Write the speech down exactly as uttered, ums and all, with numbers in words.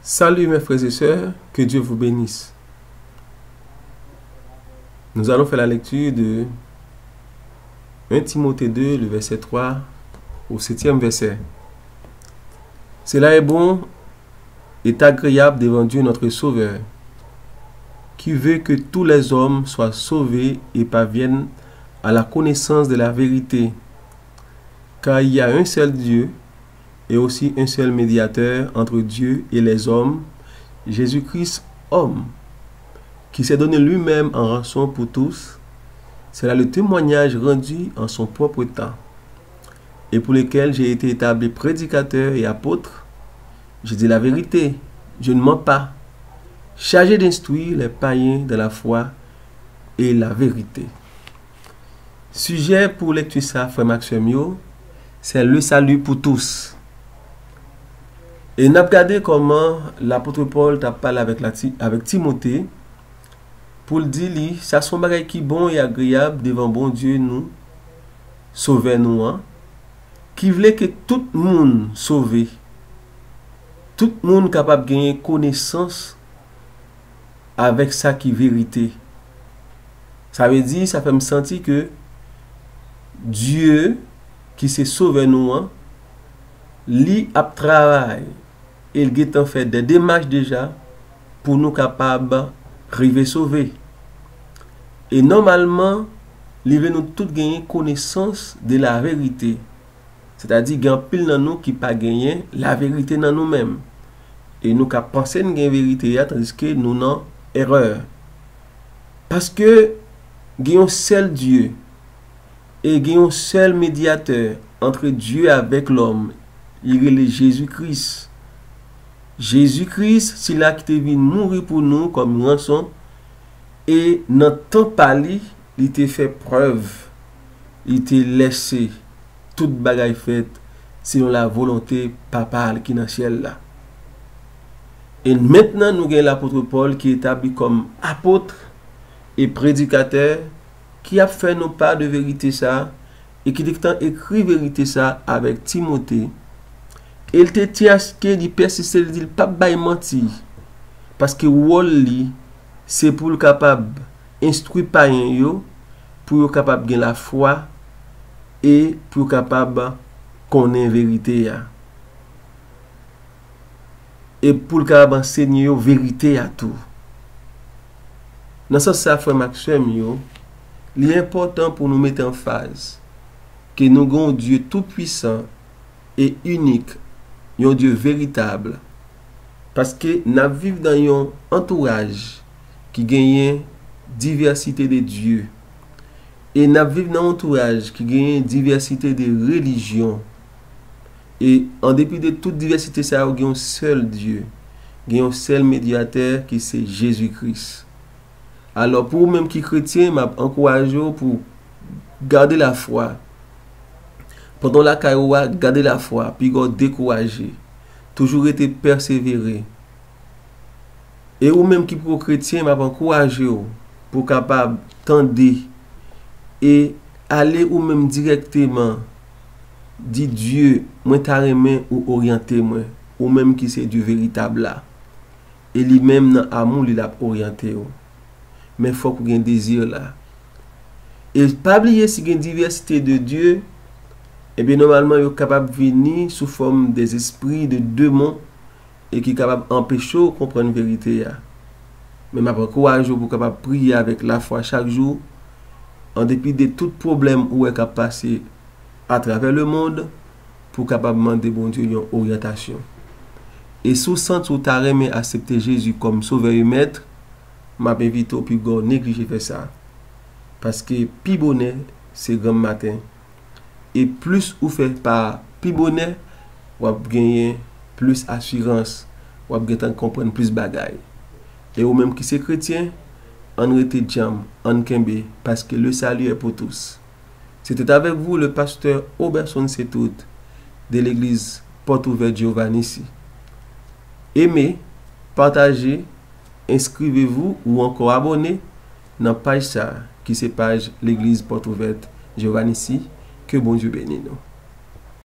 Salut mes frères et sœurs, que Dieu vous bénisse. Nous allons faire la lecture de un Timothée deux, le verset trois au septième verset. Cela est bon, est agréable devant Dieu notre Sauveur, qui veut que tous les hommes soient sauvés et parviennent à la connaissance de la vérité. Car il y a un seul Dieu et aussi un seul médiateur entre Dieu et les hommes, Jésus-Christ homme, qui s'est donné lui-même en rançon pour tous. C'est là le témoignage rendu en son propre temps, et pour lequel j'ai été établi prédicateur et apôtre. Je dis la vérité, je ne mens pas, chargé d'instruire les païens dans la foi et la vérité. Sijè pou lekti sa, frè m ak sè m yo, c'est le salut pour tous. E n ap gade kòman lapot Pòl t ap pale avèk, la Ti-, avèk Timote, pou l di li, sa se yon bagay ki bon e agreyab devan Bondye nou, Sovè nou an, ki vle ke tout moun sove, tout moun kapab genyen konesans avèk sa ki verite. Sa vle di, sa fè m santi ke Dye, ki se Sovè nou an, li ap travay e l gentan fè de demach deja pou nou kapab rive sove. E nòmalman, li vle nou tout genyen konesans de la verite. Sètadi, gen anpil nan nou ki pa genyen laverite nan nou menm. E nou ka panse n gen verite a, tandiske nou nan erè. Paske gen yon sèl Dye, e gen yon sèl medyatè antre Dye avèk lòm, li rele Jezi Kris. Jezi Kris, sila ki te vin mouri pou nou kòm ranson, e nan tan pa li, li te fè prèv, li te lèse tout bagay fèt selon la volonte Papa l ki nan syèl la. E mentnan nou gen lapot Pòl ki etabli kòm apot e predikatè ki ap fè nou pa de verite sa a, e ki te gentan ekri verite sa a avèk Timote. E l te tyen aske li pèsiste, li di l p ap bay manti, paske wòl li se pou l kapab enstwi payen yo, pou yo kapab gen lafwa e pou yo kapab konnen verite a. E pou l kapab ansenye yo verite a tou. Nan sans sa, frè m ak sè m yo, li enpòtan pou nou mete anfaz ke nou gen yon Dye toupwisan e inik, yon Dye veritab, paske n ap viv nan yon antouraj ki genyen divèsite de dye, e n ap viv nan yon antouraj ki genyen divèsite de relijyon. E an depi de tout divèsite sa yo, gen yon sèl Dye, gen yon sèl medyatè ki se Jezi Kris. Alò, pou ou menm ki kretyen, m ap ankouraje w pou gade lafwa. Pandan w lakay ou a, gade lafwa, piga w dekouraje. Toujou rete pèsevere. E ou menm ki poko kretyen, m ap ankouraje w pou w kapab tande e ale ou menm dirèkteman di Dye, mwen ta renmen ou oryante mwen, ou menm ki se Dye veritab la. E li menm nan amou li l ap oryante w. Men fòk ou gen dezi la. E pa bliye, si gen divèsite de dye, ebyen nòmalman yo kapab vini sou fòm de zespri, de demon, e ki kapab anpeche w konprann verite a. Men m ap ankouraje w pou w kapab priye avèk lafwa chak jou, an depi de tout pwoblèm ou wè k ap pase atravè lemonn, pou w kapab mande Bondye yon oryantasyon. E si w santi w ta renmen aksepte Jezi kòm Sovè e Mèt, m ap envite w piga w neglije fè sa. Paske pi bonè se granm maten. E plis ou fè pa pi bonè, w ap genyen plis asirans, w ap gentan konprann plis bagay. E ou menm ki se kretyen, ann rete djanm, ann kenbe, paske le salut est pour tous. C'était avec vous le pasteur Oberson Setout de l'église Porte Ouverte Giovanni ici. Aimez, partagez, inscrivez-vous ou encore abonnez nan paj sa a, ki se paj Legliz Pòt Ouvèt Jewova Nisi. Ke Bondye beni nou.